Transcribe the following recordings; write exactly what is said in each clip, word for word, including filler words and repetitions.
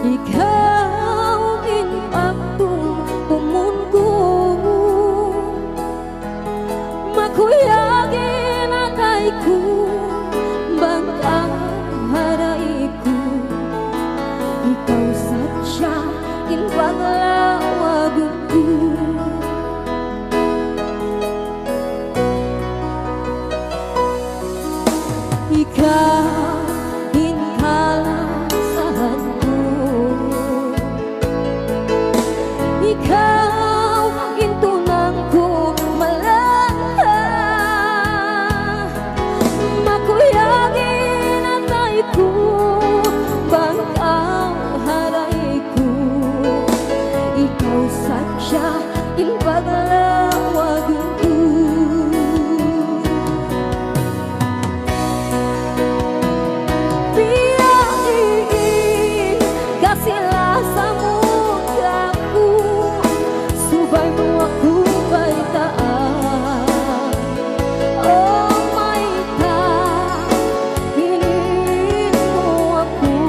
Ikaw in pagtumtumun ku, makuyag in atay ku, bang kaw ha daig ku, ikaw sadja in paglawagun ku. Ikaw in kalasahan ku, ikaw in tunang ku malanta. Makuyag in atay ku, bang kaw ha daig ku, ikaw sadja in paglawagun ku. Biya' diin kasi-lasa mu kāku', subay mu aku baytaan. O mayta' ini mu aku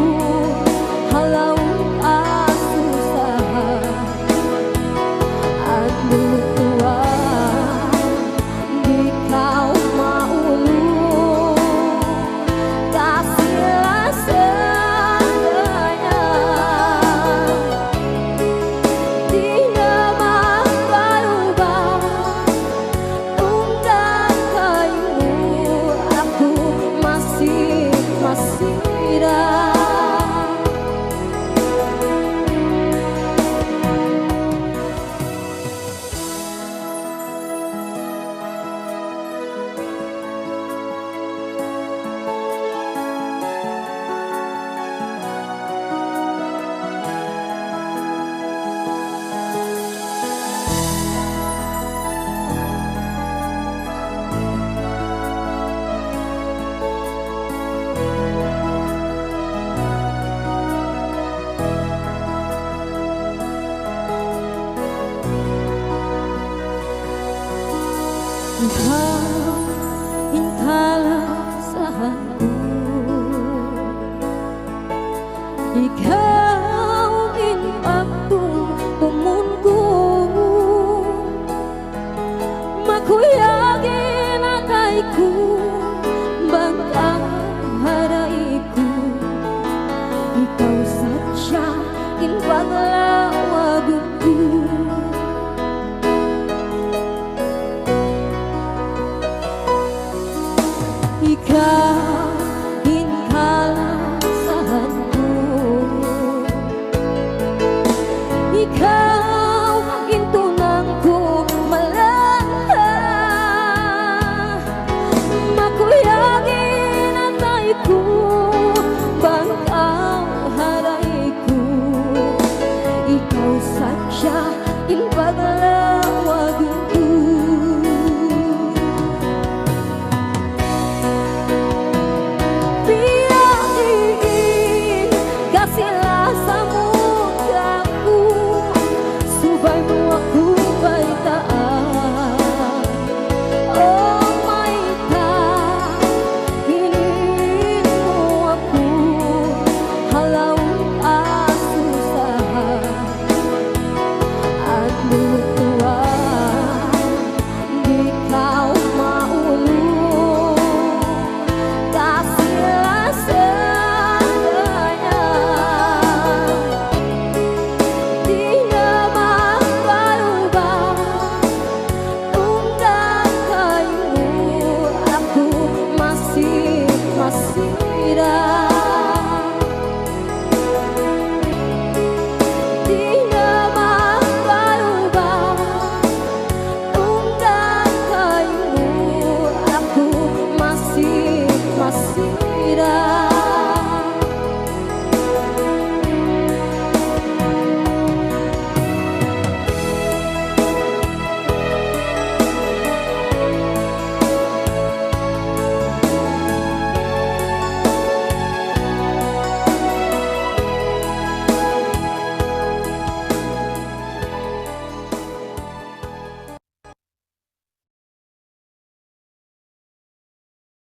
ha lawm kasusahan. Andu' tuwan, di' kaw maulung, kasi-lasa kaniya. Di' na magbaruba, tunggal kaymu aku masi, masi da.